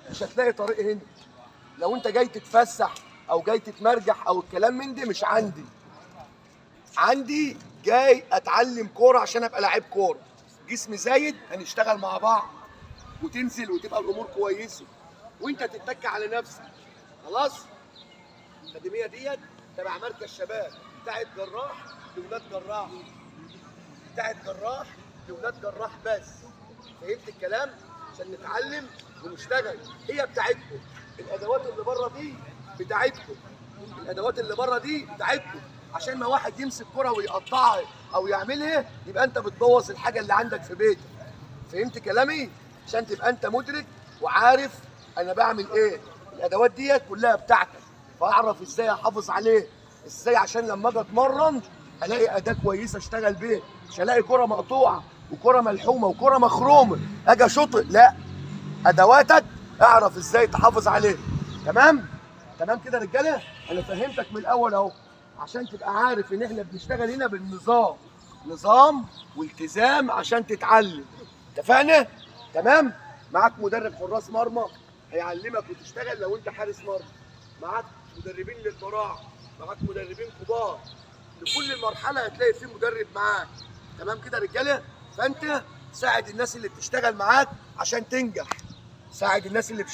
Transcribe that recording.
مش هتلاقي طريق هنا. لو انت جاي تتفسح او جاي تتمرجح او الكلام من ده مش عندي. عندي جاي اتعلم كورة عشان ابقى لعيب كورة. جسمي زايد هنشتغل مع بعض وتنزل وتبقى الامور كويسة وانت تتك على نفسك. خلاص؟ الاكاديمية ديت تبع مركز شباب بتاعت جراح لولاد جراح، بتاعت جراح لولاد جراح بس. فهمت الكلام؟ عشان نتعلم ونشتغل. هي بتاعتكم. الادوات اللي بره دي بتاعتكم. الادوات اللي بره دي بتاعتكم. عشان ما واحد يمسك كرة ويقطعها او يعملها يبقى انت بتبوظ الحاجة اللي عندك في بيتك. فهمت كلامي؟ عشان تبقى انت مدرك وعارف انا بعمل ايه. الادوات ديت كلها بتاعتك، فاعرف ازاي احافظ عليه، ازاي عشان لما اجي اتمرن الاقي اداه كويسة اشتغل بيها، مش الاقي كره مقطوعة وكره ملحومه وكره مخرومه اجي اشوط. لا، ادواتك اعرف ازاي تحافظ عليها. تمام؟ تمام كده يا رجاله؟ انا فهمتك من الاول اهو عشان تبقى عارف ان احنا بنشتغل هنا بالنظام، نظام والتزام عشان تتعلم. اتفقنا؟ تمام؟ معاك مدرب حراس مرمى هيعلمك وتشتغل لو انت حارس مرمى. معاك مدربين للبراعه، معاك مدربين كبار، لكل مرحلة هتلاقي في مدرب معاك. تمام كده يا رجاله؟ فانت ساعد الناس اللي بتشتغل معاك عشان تنجح. ساعد الناس اللي بتشتغل